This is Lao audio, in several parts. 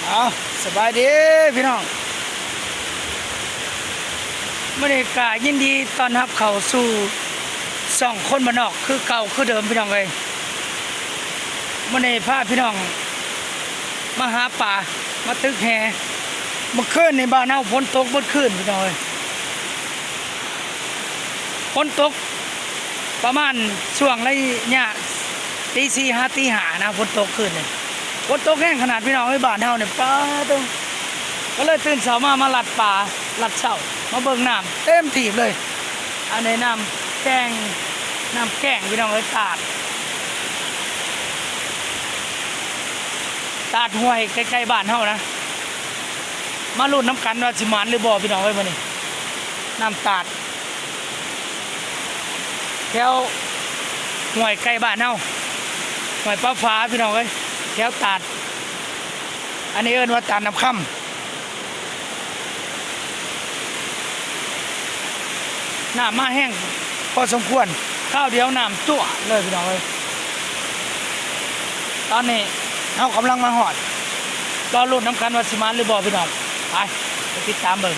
ເອົາ ສະບາຍດີພີ່ນ້ອງ, ມື້ນີ້ກະຍິນດີຕ້ອນຮັບເຂົ້າສູ່ຊ່ອງຄົນບ້ານນອກຄືເກົ່າຄືເດີມພີ່ນ້ອງເອີຍ. ມື້ນີ້ພາພີ່ນ້ອງມາຫາປາ ມາຕຶກແຫ. ເມື່ອຄືນນີ້ບ້ານເຮົາຝົນຕົກເບິດຄືນພີ່ນ້ອງເອີຍ. ຝົນຕົກປະມານຊ່ວງໄລຍະຕີສີ່ຫາຕີຫ້ານະ, ຝົນຕົກຄືນນີ້ ຝົນຕົກແຮງຂະໜາດພີ່ນ້ອງເອີຍ. ບ້ານເຮົານີ້ ປາໂທ້ ກໍເລີຍຕື່ນເຊົ້າມາ ມາລັດປ່າ ລັດເຊົ້າ ມາເບິ່ງນ້ຳເຕັມທີ່ເລີຍ. ອັນນີ້ນ້ຳແກ່ງ ນ້ຳແກ່ງພີ່ນ້ອງເອີຍ, ຕາດ ຕາດຫ້ວຍໃກ້ໆບ້ານເຮົານະ. ມາລຸ້ນນຳກັນວ່າຊິໝານຫຼືບໍ່ພີ່ນ້ອງເອີຍ ມື້ນີ້ນ້ຳຕາດ ແຖວຫ້ວຍໃກ້ບ້ານເຮົາ ຫ້ວຍປາຝາພີ່ນ້ອງເອີຍ ແຖວຕາດ. ອັນນີ້ເອີ້ນວ່າຕາດນ້ຳຄຳ. ນ້ຳມາແຮງພໍສົມຄວນ, ຄາວດຽວນ້ຳຈົວດເລີຍພີ່ນ້ອງເອີຍ. ຕອນນີ້ເຮົາກຳລັງມາຮອດ, ລໍລຸ້ນນຳກັນວ່າຊິມານຫຼືບໍ່ພີ່ນ້ອງ. ໄປ ໄປຕິດຕາມເບິ່ງ.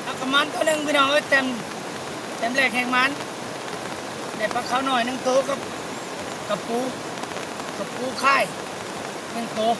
ປາກະມັນຕົວໜຶ່ງພີ່ນ້ອງເອີຍ, ແຕ້ມ ແຕ້ມແລກແຮງມັນ. ໄດ້ປາຂາວນ້ອຍໜຶ່ງໂຕກັບກະປູ ກະປູຄາຍໜຶ່ງໂຕ. ອ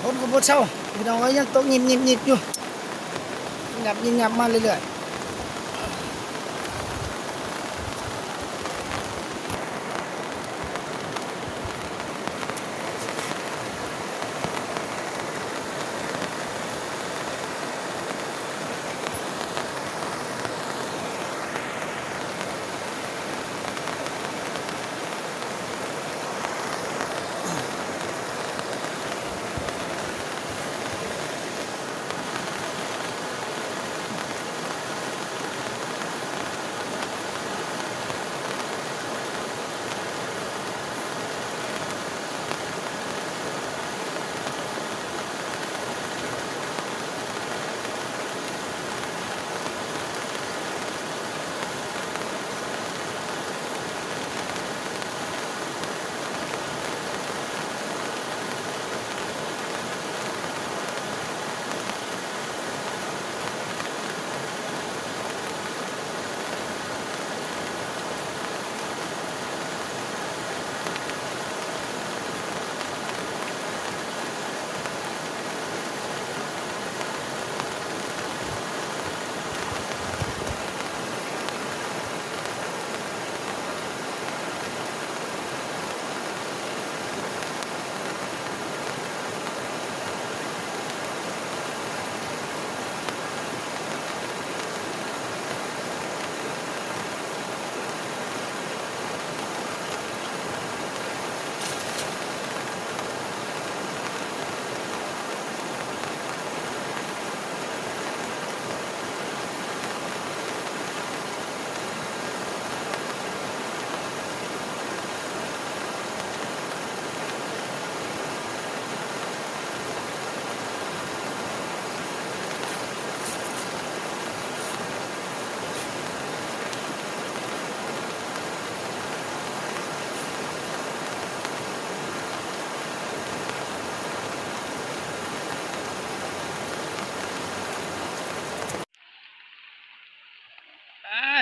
ຝົນກໍບໍ່ເຊົາ ພີ່ນ້ອງເອີຍ ຍັງຕົກຍິບໆໆຢູ່ ຫຍັບໆມາເລື້ອຍໆ.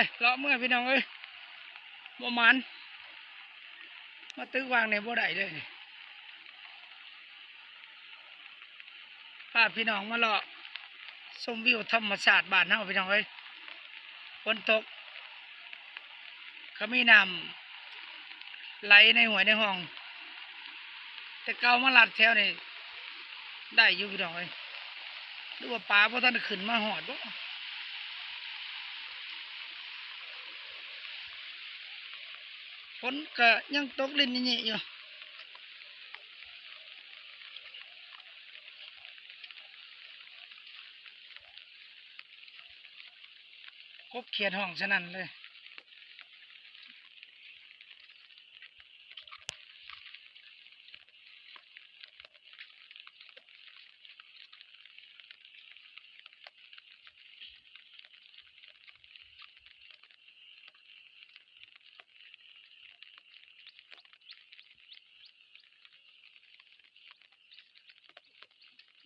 ໄປ ເລາະເມືອພີ່ນ້ອງເອີຍ ບໍ່ໝານ ມາຕຶກວາງນີ້ບໍ່ໄດ້ເລີຍ. ພາພີ່ນ້ອງມາເລາະຊົມວິວທຳມະຊາດບ້ານເຮົາພີ່ນ້ອງເອີຍ ຝົນຕົກກໍມີນ້ຳໄຫຼໃນຫ້ວຍໃນຮ່ອງ ແຕ່ເກົ່າມາລັດແຖວນີ້ໄດ້ຢູ່ພີ່ນ້ອງເອີຍ ຫຼືວ່າປາບໍ່ທັນຂຶ້ນມາຮອດບໍ? ຝົນກໍຍັງຕົກລິນແຍະໆຢູ່. ກົບຂຽດຮ້ອງສະນັ້ນເລີຍ.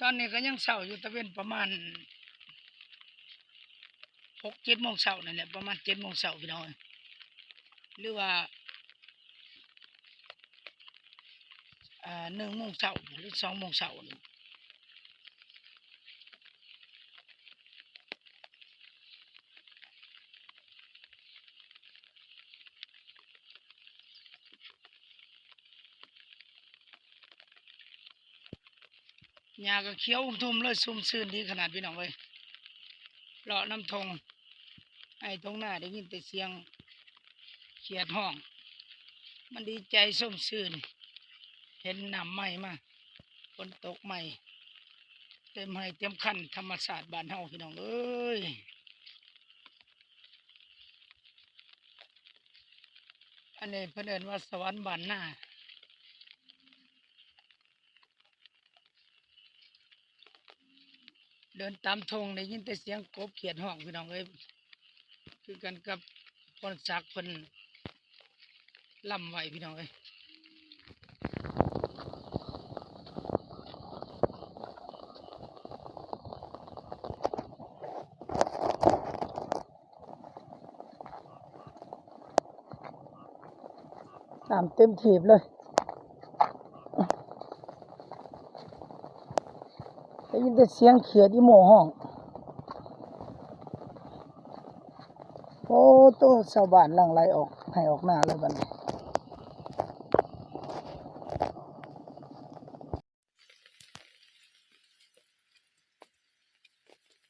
ຕອນນີ້ກໍຍັງເຊົ້າຢູ່ ຕາເວັນປະມານຫົກເຈັດໂມງເຊົ້ານັ້ນແຫຼະ ປະມານເຈັດໂມງເຊົ້າພີ່ນ້ອງ ຫຼືວ່າ ອ່າ ໜຶ່ງໂມງເຊົ້າ ຫຼື ສອງໂມງເຊົ້ານີ້. ຫຍ້າກໍຂຽວອຸ້ມທຸ່ມເລີຍ ຊຸ່ມຊື່ນດີຂະໜາດພີ່ນ້ອງເອີຍ ເລາະນຳທົ່ງໄຮ່ທົ່ງນາ ໄດ້ຍິນແຕ່ສຽງຂຽດຮ້ອງ ມັນດີໃຈຊົມຊື່ນ ເຫັນນ້ຳໃໝ່ມາ ຝົນຕົກໃໝ່ ເຕັມໄຮ່ເຕັມຄັນ ທຳມະຊາດບ້ານເຮົາພີ່ນ້ອງເອີຍ. ອັນນີ້ເພິ່ນເອີ້ນວ່າສະຫວັນບ້ານນາ. ເດີນຕາມທົ່ງໄດ້ຍິນແຕ່ສຽງກົບຂຽດຮ້ອງພີ່ນ້ອງເອີຍ ຄືກັນກັບພອນສັກເພິ່ນລ່ຳໄວ້ພີ່ນ້ອງເອີຍ. ນ້ຳເຕັມຖີບເລີຍ. ຍິນແຕ່ສຽງຂຽດອີໂມຮ້ອງ. ໂອ້ໂຕ ຊາວບ້ານຫຼັ່ງໄຫຼອອກໄຮ່ອອກນາເລີຍບັດນີ້.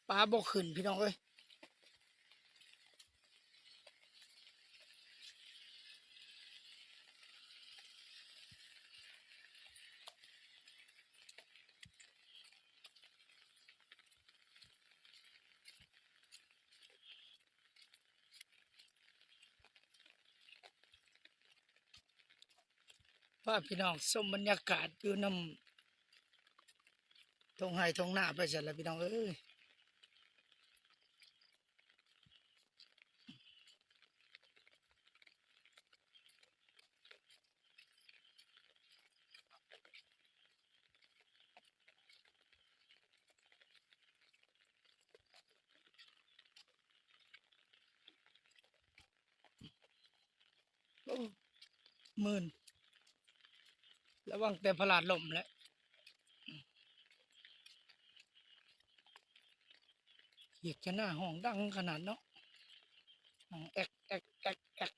ປາບໍ່ຂຶ້ນພີ່ນ້ອງເອີຍ. ພາພີ່ນ້ອງຊົມບັນຍາກາດຢູ່ນຳທົ່ງໄຮ່ທົ່ງນາໄປຊັ້ນລະພີ່ນ້ອງເອີຍ. ໂອ້ ມື່ນ ລະວັງແຕ່ພະລາດລົ້ມແຫຼະ. ຂຽດຈະໜ້າຮ້ອງດັງຂະໜາດເນາະ ຮ້ອງແອັກ ແອັກ ແອັກ ແອັກ.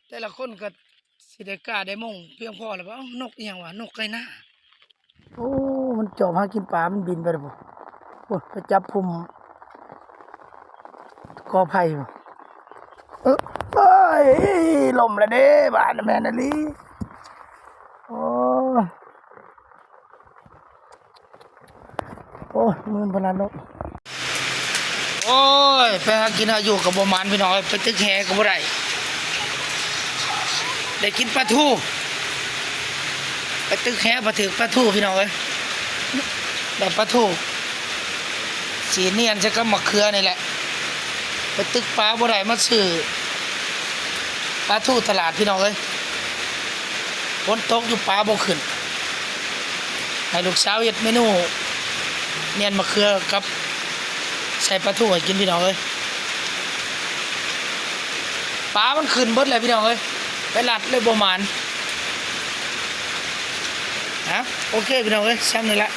ແຕ່ລະຄົນກໍຊິໄດ້ກ້າໄດ້ມົ້ງພຽງພໍແລ້ວບໍ່? ເອົ້າ ນົກອີ່ຫຍັງວະ? ນົກໄກ່ໜ້າ. ໂອ້ ມັນຈອບຫາກິນປາ ມັນບິນໄປແລ້ວບໍ່? ໂອ້ ໄປຈັບພຸ່ມ ກໍໄຜ່ບໍ່? ເອີ ເອີຍ ລົ້ມແລ້ວເດ້ ບາດແມ່ນອີ່ຫຼີ. ໂອ້ ໂອ້ຍ ມື່ນພະລາດລົ້ມ. ໂອ້ຍ ໄປຫາກິນຫາຢູ່ກໍບໍ່ໝານພີ່ນ້ອງເອີຍ ໄປຕຶກແຫກໍບໍ່ໄດ້ ໄດ້ກິນປາທູ ໄປຕຶກແຫ ໄປຖືກປາທູພີ່ນ້ອງເອີຍ ໄດ້ປາທູ ສີນຽນໃສ່ກັບໝາກເຂືອນີ້ແຫຼະ. ໄປຕຶກປາບໍ່ໄດ້ ມາຊື້ປາທູຕະຫຼາດພີ່ນ້ອງເອີຍ. ຝົນຕົກຢູ່ ປາບໍ່ຂຶ້ນ ໃຫ້ລູກສາວເຮັດເມນູນຽນໝາກເຂືອກັບໃສ່ປາທູໃຫ້ກິນພີ່ນ້ອງເອີຍ. ປາມັນຂຶ້ນເບິດແລ້ວພີ່ນ້ອງເອີຍ ໄປລັດເລີຍບໍ່ໝານ. ເອົາ ໂອເຄພີ່ນ້ອງເອີຍ ຊ່ຳນີ້ລະ.